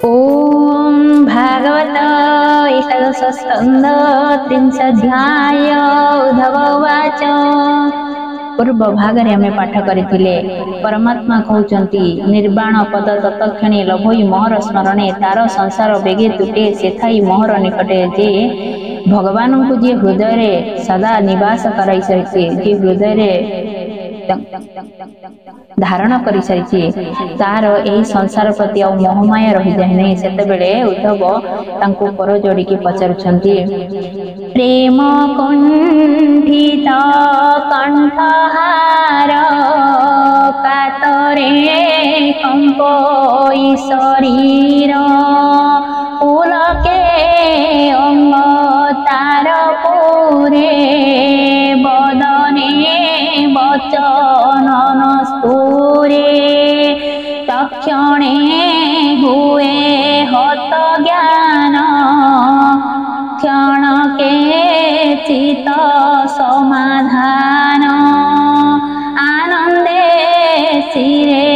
ଓମ୍ ଭାଗବତ ଏକାଦଶ ସ୍କନ୍ଦ ତ୍ରିଂଶାଧ୍ୟାୟ ଉଦ୍ଧବ ଉବାଚ। ପୂର୍ବ ଭାଗରେ ଆମେ ପାଠ କରିଥିଲେ, ପରମାତ୍ମା କହୁଛନ୍ତି, ନିର୍ବାଣ ପଦ ତତକ୍ଷଣି ଲଭଇ ମୋହର ସ୍ମରଣେ, ତାର ସଂସାର ବେଗେ ତୁଟେ ସେଥାଇ ମୋହର ନିକଟେ। ଯେ ଭଗବାନଙ୍କୁ ଯିଏ ହୃଦୟରେ ସଦା ନିବାସ କରାଇ ସାରିଛି, ଯିଏ ହୃଦୟରେ ଧାରଣ କରିସାରିଛି, ତାର ଏହି ସଂସାର ପ୍ରତି ଆଉ ମୋହମାୟା ରହିଯାଏ ନାହିଁ। ସେତେବେଳେ ଉଦ୍ଧବ ତାଙ୍କୁ କର ଯୋଡ଼ିକି ପଚାରୁଛନ୍ତି, ପ୍ରେମ କୁଣ୍ଠିତ କଣ୍ଠହାର କାତରେ କମ୍ପଇ ଶରୀର, ପୁଲକେ ଅଙ୍ଗ ତାର ପୁରେ, ବଦନେ ବଚନ ସ୍ଫୁରେ, ତକ୍ଷଣେ ହୁଏ ହତ ଜ୍ଞାନ, କ୍ଷଣକେ ଚିତ ସମାଧାନ। ଆନନ୍ଦେ ଶିରେ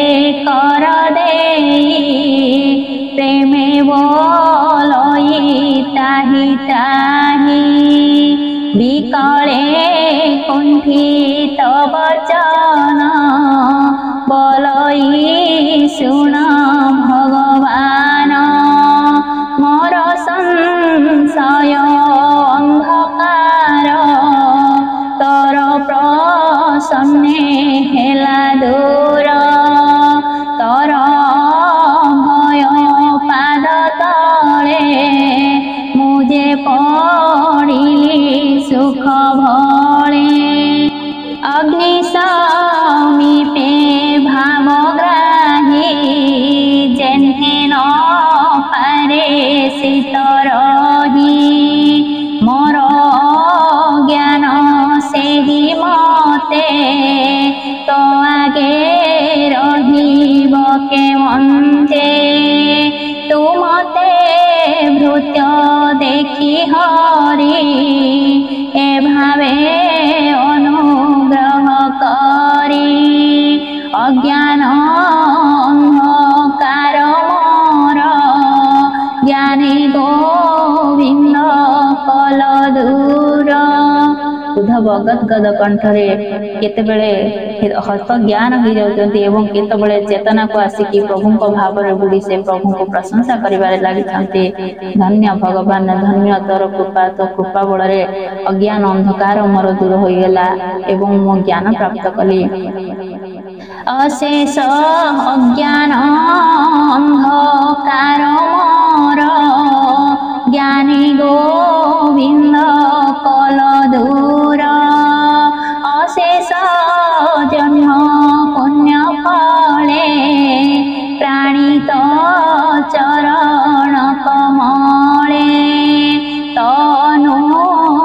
କର ଦେଇ, ପ୍ରେମେ ବୋଲଇ ତାହି ତାହି, ବିକଳେ କୁଣ୍ଠିତ ବଚନ ବୋଲଇ ଶୁଣ ଭଗବାନ। ମୋର ସଂଶୟ ଅନ୍ଧକାର ତୋର ପ୍ରସନ୍ନେ ହେଲା ଦୂର, ତୋର ଭୟ ପାଦ ତଳେ ମୁଁ ଯେ ପଡ଼ିଲି ସୁଖ ଭଳେ। ଅଗ୍ନି ସମୀପେ ଭାବଗ୍ରାହୀ ଯେହ୍ନେ ନ ପାରେ ଶୀତ ରହି, ମୋର ଜ୍ଞାନ ସେହି ମତେ ତ ଆଗେ ରହିବ କେମନ୍ତେ? ତୁ ମତେ ଭୃତ୍ୟ ଦେଖି ହରି ଏ ଭାବେ ଅନୁଗ୍ରହ କରି, ଅଜ୍ଞାନ ଅନ୍ଧକାର ମୋର ଜ୍ଞାନୀ ଗୋବିନ୍ଦ କଲ ଦୂର। ଉଦ୍ଧବ ଗଦଗଦ କଣ୍ଠରେ କେତେବେଳେ ହତ ଜ୍ଞାନ ହେଇଯାଉଛନ୍ତି ଏବଂ କେତେବେଳେ ଚେତନାକୁ ଆସିକି ପ୍ରଭୁଙ୍କ ଭାବରେ ବୁଡ଼ି ସେ ପ୍ରଭୁଙ୍କୁ ପ୍ରଶଂସା କରିବାରେ ଲାଗିଛନ୍ତି। ଧନ୍ୟ ଭଗବାନ, ଧନ୍ୟ ତୋର କୃପା, ତୋ କୃପା ବଳରେ ଅଜ୍ଞାନ ଅନ୍ଧକାର ମୋର ଦୂର ହୋଇଗଲା ଏବଂ ମୁଁ ଜ୍ଞାନ ପ୍ରାପ୍ତ କଲି। ଅଶେଷ ଅଜ୍ଞାନ ଅନ୍ଧକାର ମୋର ଜ୍ଞାନୀ ଗୋବିନ୍ଦ କଲ ଦୂର, ଅଶେଷ ଜନ୍ମ ପୁଣ୍ୟ ଫଳେ ପ୍ରାଣିତ ଚରଣ କମଳେ, ତନୁଗ୍ରହେ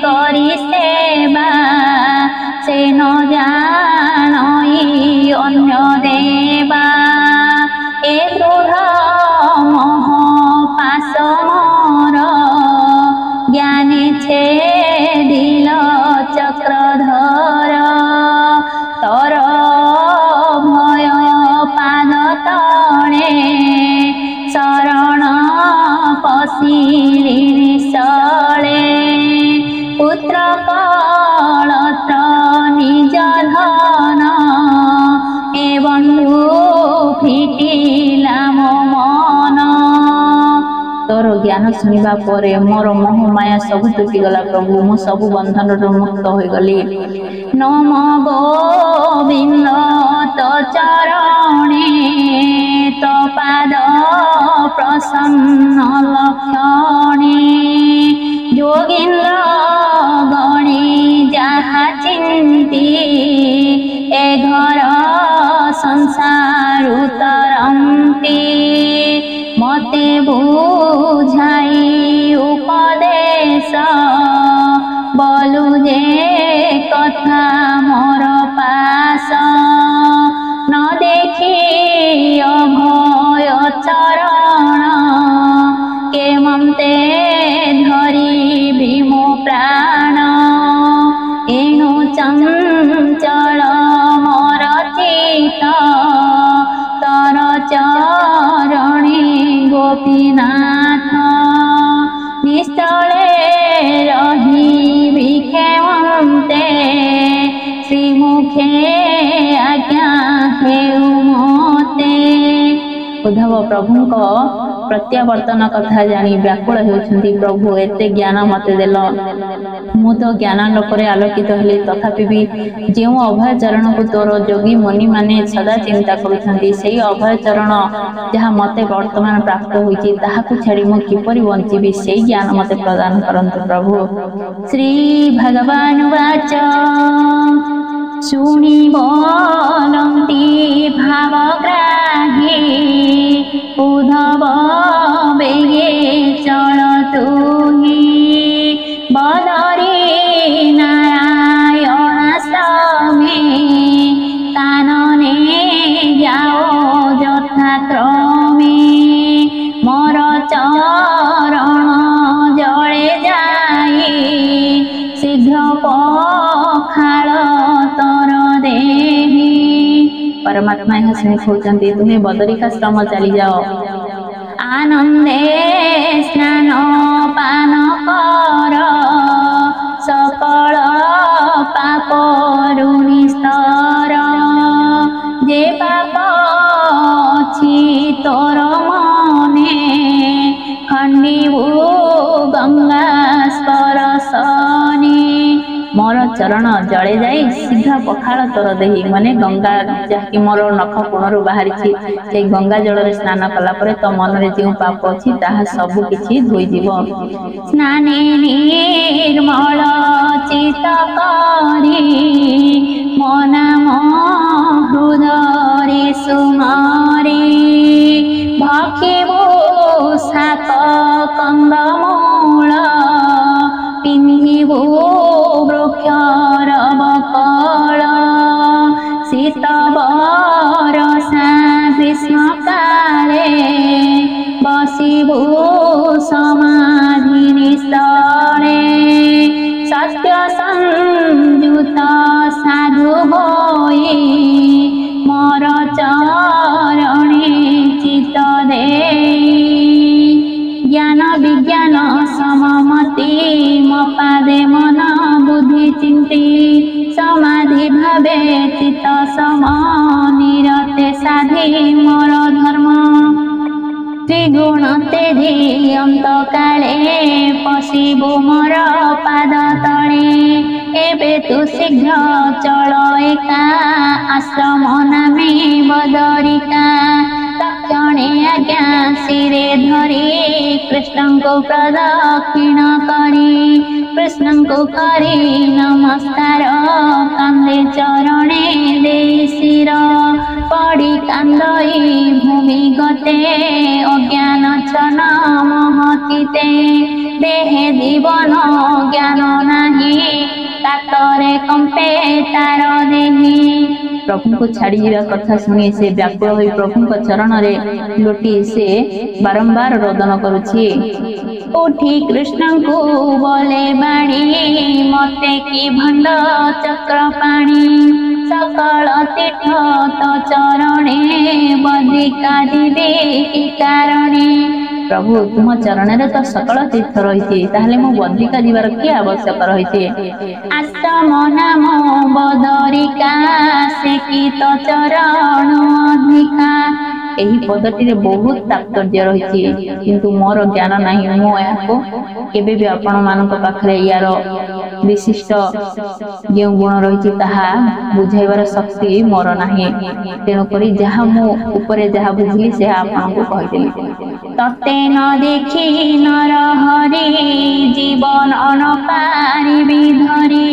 କରି ସେବା ସେ ନ ଜାଣଇ ଅନ୍ୟ ଦେବା। ଏ ଦୃଢ଼ ମୋହ ପାଶ ମୋର ଜ୍ଞାନୀ ଛେଦିଲ ଚକ୍ରଧର, ତୋର ଭୟ ପାଦ ତଳେ ଶରଣ ପଶିଲି ନିଶଳେ। ପୁତ୍ର କଳତ୍ର ନିଜ ଧନ ଏ ବନ୍ଧୁ ଫିଟିଲା ମୋ ମନ। ତୋର ଜ୍ଞାନ ଶୁଣିବା ପରେ ମୋର ମୋହ ମାୟା ସବୁ ତୁଟିଗଲା ପ୍ରଭୁ, ମୁଁ ସବୁ ବନ୍ଧନରୁ ମୁକ୍ତ ହୋଇଗଲି। ନମ ଗୋବିନ୍ଦ ତ ଚରଣେ, ତ ପାଦ ପ୍ରସନ୍ନ ଲକ୍ଷଣେ, ଯୋଗୀନ୍ଦ୍ର ଗଣି ଯାହା ଚିନ୍ତି ଏ ଘର ସଂସାରୁ ତରନ୍ତି। ମତେ ବୁଝାଇ ଉପଦେଶ ବୋଲୁ ଯେ କଥା ମୋର ପାସ, ନ ଦେଖି ଅଭୟ ଚରଣ କେମନ୍ତେ ଧରିବି ମୋ ପ୍ରାଣ? ଏଣୁ ଚଞ୍ଚଳ ମୋର ଚିତ ତର ଚରଣେ ମୁଖେ ଆଜ୍ଞା ହେଉ ମତେ। ଉଦ୍ଧବ ପ୍ରଭୁଙ୍କ ପ୍ରତ୍ୟାବର୍ତ୍ତନ କଥା ଜାଣି ବ୍ୟାକୁଳ ହେଉଛନ୍ତି। ପ୍ରଭୁ, ଏତେ ଜ୍ଞାନ ମତେ ଦେଲ, ମୁଁ ତ ଜ୍ଞାନାଲୋକରେ ଆଲୋକିତ ହେଲି, ତଥାପି ବି ଯେଉଁ ଅଭୟ ଚରଣକୁ ତୋର ଯୋଗୀ ମୁନିମାନେ ସଦା ଚିନ୍ତା କରୁଛନ୍ତି, ସେଇ ଅଭୟ ଚରଣ ଯାହା ମତେ ବର୍ତ୍ତମାନ ପ୍ରାପ୍ତ ହୋଇଛି, ତାହାକୁ ଛାଡ଼ି ମୁଁ କିପରି ବଞ୍ଚିବି? ସେଇ ଜ୍ଞାନ ମତେ ପ୍ରଦାନ କରନ୍ତୁ ପ୍ରଭୁ। ଶ୍ରୀ ଭଗବାନ ବାଚ, ଶୁଣି ବୋଲନ୍ତି ଭାବଗ୍ରାହୀ ଉଦ୍ଧବ, ବେଗେ ଚଳ ତୁହି ବଦରୀ ନାରାୟଣାଶ୍ରମେ, କାନନେ ଯାଅ ଯଥାକ୍ରମେ। ମୋର ଚରଣ ଜଳେ ଯାଇ ଶୀଘ୍ର ପଖାଳ ତର ଦେହି। ପରମାତ୍ମା ଏହା ଶୁଣି କହୁଛନ୍ତି, ତୁମେ ବଦରିକାଶ୍ରମ ଚାଲିଯାଅ, ଆନନ୍ଦେ ସ୍ନାନ ପାନ କର, ସକଳ ପାପରୁ ନିସ୍ତର। ଯେ ପାପ ଅଛି ତୋର ମନେ, ଖଣ୍ଡିବୁ ଗଙ୍ଗା ସ୍ପରଶନେ। ମୋର ଚରଣ ଜଳେ ଯାଇ ଶୀଘ୍ର ପଖାଳ ତୋର ଦେହି, ମାନେ ଗଙ୍ଗା ଯାହାକି ମୋର ନଖ କୋଣରୁ ବାହାରିଛି, ସେଇ ଗଙ୍ଗା ଜଳରେ ସ୍ନାନ କଲା ପରେ ତୋ ମନରେ ଯେଉଁ ପାପ ଅଛି ତାହା ସବୁ କିଛି ଧୋଇଯିବ। ସ୍ନାନେ ନିର୍ମଳ ଚିତ କରି ମୋ ନାମ ହୃଦୟରେ ସୁମରି, ଭକ୍ଷିବୁ ଶାକ କନ୍ଦମୂଳ, ପିନ୍ଧିବୁ ବୃକ୍ଷର ବକଳ। ଶୀତ ବରଷା ଗ୍ରୀଷ୍ମ କାଳେ ବସିବୁ ସମାଧି ନିସ୍ଥଳେ, ସତ୍ୟ ସଂଯୁତ ସାଧୁ ହୋଇ ମୋର ଚରଣେ ଚିତ ଦେଇ। ଜ୍ଞାନ ବିଜ୍ଞାନ ସମମତି ମୋ ପାଦେ ମନ ବୁଦ୍ଧି ଚିନ୍ତି, ସମାଧି ଭାବେ ଚିତ୍ତ ସମ ନିରତେ ସାଧି ମୋର ଧର୍ମ। ତ୍ରିଗୁଣ ତେଜି ଅନ୍ତ କାଳେ ପଶିବୁ ମୋର ପାଦ ତଳେ। ଏବେ ତୁ ଶୀଘ୍ର ଚଳ ଏକା, ଆଶ୍ରମ ନାମେ ବଦରିକା। ତକ୍ଷଣେ ଆଜ୍ଞା ଶିରେ ଧରି କୃଷ୍ଣଙ୍କୁ ପ୍ରଦକ୍ଷିଣ କରି, କୃଷ୍ଣଙ୍କୁ କରି ନମସ୍କାର, କାନ୍ଦେ ଚରଣେ ଦେଇ ଶିର। ପଡ଼ି କାନ୍ଦଇ ଭୂମି ଗତେ, ଅଜ୍ଞାନ ଛନ ମହତିତେ। ଦେହେ ଜୀବନ ଜ୍ଞାନ ନାହିଁ, କାତରେ କମ୍ପେ ତାର ଦେହି। ପ୍ରଭୁଙ୍କୁ ଛାଡ଼ିଯିବା କଥା ଶୁଣି ସେ ବ୍ୟାକୁଳ ହୋଇ ପ୍ରଭୁଙ୍କ ଚରଣରେ ଲୋଟି ସେ ବାରମ୍ବାର ରୋଦନ କରୁଛି। ଉଠି କୃଷ୍ଣଙ୍କୁ ବୋଲେ ବାଣୀ, ମତେ କି ଭଣ୍ଡ ଚକ୍ର ପାଣି, ସକଳ ତୀର୍ଥ ତ ଚରଣେ, ବଦ୍ରିକା ଯିବି କି କାରଣେ? ପ୍ରଭୁ, ତୁମ ଚରଣରେ ତ ସକଳ ତୀର୍ଥ ରହିଛି, ତାହେଲେ ମୁଁ ବଦ୍ରିକା ଯିବାର କି ଆବଶ୍ୟକ ରହିଛି? ଆଶ୍ରମ ନାମ ବଦରିକା, ସେ କି ତ ଚରଣ ଅଧିକା। ଏହି ପଦଟିରେ ବହୁତ ତାତ୍ପର୍ଯ୍ୟ ରହିଛି, କିନ୍ତୁ ମୋର ଜ୍ଞାନ ନାହିଁ। ମୁଁ ଏହାକୁ କେବେ ବି ଆପଣମାନଙ୍କ ପାଖରେ ୟାର ବିଶିଷ୍ଟ ଯେଉଁ ଗୁଣ ରହିଛି ତାହା ବୁଝାଇବାର ଶକ୍ତି ମୋର ନାହିଁ। ତେଣୁକରି ଯାହା ମୁଁ ଉପରେ ଯାହା ବୁଝିଲି ସେହା ଆପଣଙ୍କୁ କହିଦେଲି। ତତେ ନ ଦେଖି ନର ହରି ଜୀବନ ନ ପାରିବି ଧରି।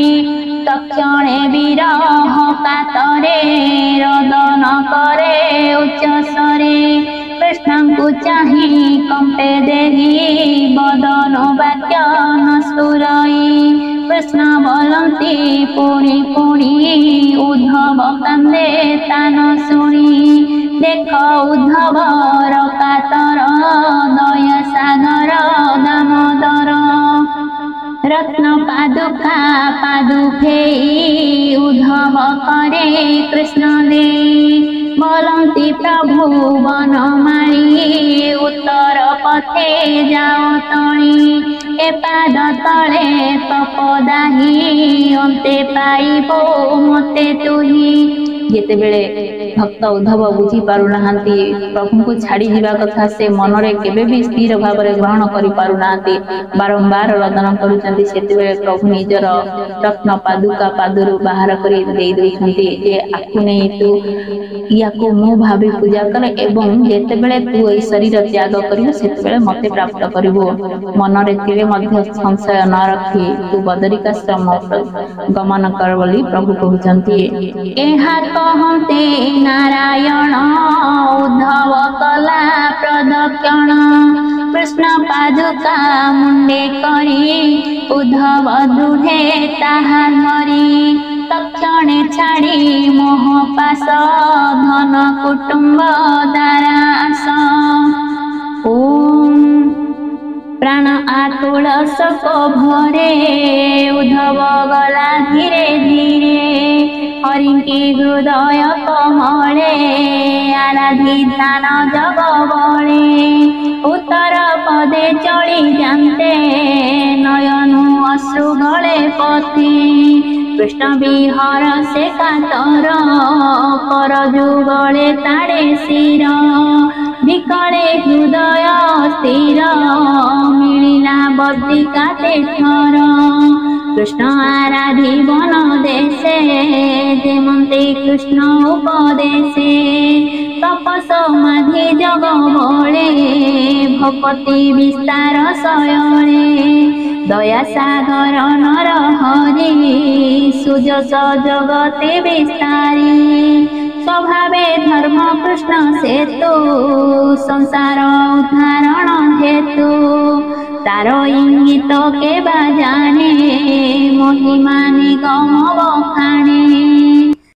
ତକ୍ଷଣେ ବିରହ କାତରେ ରୋଦନ କରେ ଉଚ୍ଚ ସ୍ୱରେ। କୃଷ୍ଣଙ୍କୁ ଚାହିଁ କମ୍ପେ ଦେହି, ବଦନ ବାକ୍ୟ ନ ସ୍ଫୁରଇ। କୃଷ୍ଣ ବୋଲନ୍ତି ପୁଣି ପୁଣି, ଉଦ୍ଧବ କାନ୍ଦେ ତାନ ଶୁଣି। ଦେଖ ଉଦ୍ଧବର କାତର ଦୟା ସାଗର ଦାମୋଦର। ରତ୍ନ ପାଦୁକା ପାଦୁ ଫେଇ ଉଦ୍ଧବ କରେ କୃଷ୍ଣ ଦେଇ। ବୋଲନ୍ତି ପ୍ରଭୁ ବନମାଳୀ, ଉତ୍ତର ପଥେ ଯାଅ ତଣି। ଏ ପାଦ ତଳେ ତପଦାହି, ଅନ୍ତେ ପାଇବ ମତେ ତୁହି। ଯେତେବେଳେ ଭକ୍ତ ଉଦ୍ଧବ ବୁଝି ପାରୁନାହାନ୍ତି, ପ୍ରଭୁଙ୍କୁ ଛାଡି ଯିବା କଥା ସେ ମନରେ କେବେ ବି ସ୍ଥିର ଭାବରେ ଗ୍ରହଣ କରିପାରୁନାହାନ୍ତି, ବାରମ୍ବାର ରୋଦନ କରୁଛନ୍ତି, ସେତେବେଳେ ପ୍ରଭୁ ନିଜର ରତ୍ନ ପାଦୁକା ପାଦରୁ ବାହାର କରି ଦେଇ ଦଉଛନ୍ତି ଯେ ଆକୁ ନେଇ ତୁ ୟାକୁ ମୁଁ ଭାବି ପୂଜା କରେ, ଏବଂ ଯେତେବେଳେ ତୁ ଏଇ ଶରୀର ତ୍ୟାଗ କରିବୁ ସେତେବେଳେ ମତେ ପ୍ରାପ୍ତ କରିବୁ। ମନରେ ତିଳେ ମଧ୍ୟ ସଂଶୟ ନ ରଖି ତୁ ବଦରିକାଶ୍ରମ ଗମନ କର ବୋଲି ପ୍ରଭୁ କହୁଛନ୍ତି। ଏହା କହନ୍ତେ ନାରାୟଣ, ଉଦ୍ଧବ କଲା ପ୍ରଦକ୍ଷିଣ। କୃଷ୍ଣ ପାଦୁକା ମୁଣ୍ଡେ କରି, ଉଦ୍ଧବ ଦୃଢ଼େ ତାହା ଧରି। ତକ୍ଷଣେ ଛାଡ଼ି ମୋହ ପାଶ, ଧନ କୁଟୁମ୍ବ ଦାରାସ। ଓମ୍ ପ୍ରାଣ ଆକୁଳ ଶୋକ ଭରେ, ଉଦ୍ଧବ ଗଲା ଧୀରେ ଧୀରେ। ହରିଙ୍କି ହୃଦୟ କମଳେ, ଆରାଧି ଧ୍ୟାନ ଜଗ ବଳେ। ଉତ୍ତର ପଦେ ଚଳି ଯାନ୍ତେ, ନୟନୁ ଅଶ୍ରୁ ଗଳେ ପଥେ। କୃଷ୍ଣ ବିହର ସେ କାତର, କର ଯୁଗଳେ ତାଡ଼େ ଶିର। ବିକଳେ ହୃଦୟ ସ୍ଥିର, ମିଳିଲା ବଦ୍ରିକା ଥର। କୃଷ୍ଣ ଆରାଧି ବନ ଦେଶେ, ଯେମନ୍ତେ କୃଷ୍ଣ ଉପଦେଶେ। ତପସ ମାଧି ଜଗ ବଳେ, ଭକତି ବିସ୍ତାର ଶୟଳେ। ଦୟା ସାଗର ନର ହରି, ସୁଯଶ ଜଗତେ ବିସ୍ତାରୀ। ସ୍ୱଭାବେ ଧର୍ମ କୃଷ୍ଣ ସେତୁ, ସଂସାର ଉଦ୍ଧାରଣ ହେତୁ। ତାର ଇଙ୍ଗିତ କେବା ଜାଣେ, ମହିମା ନିଗମ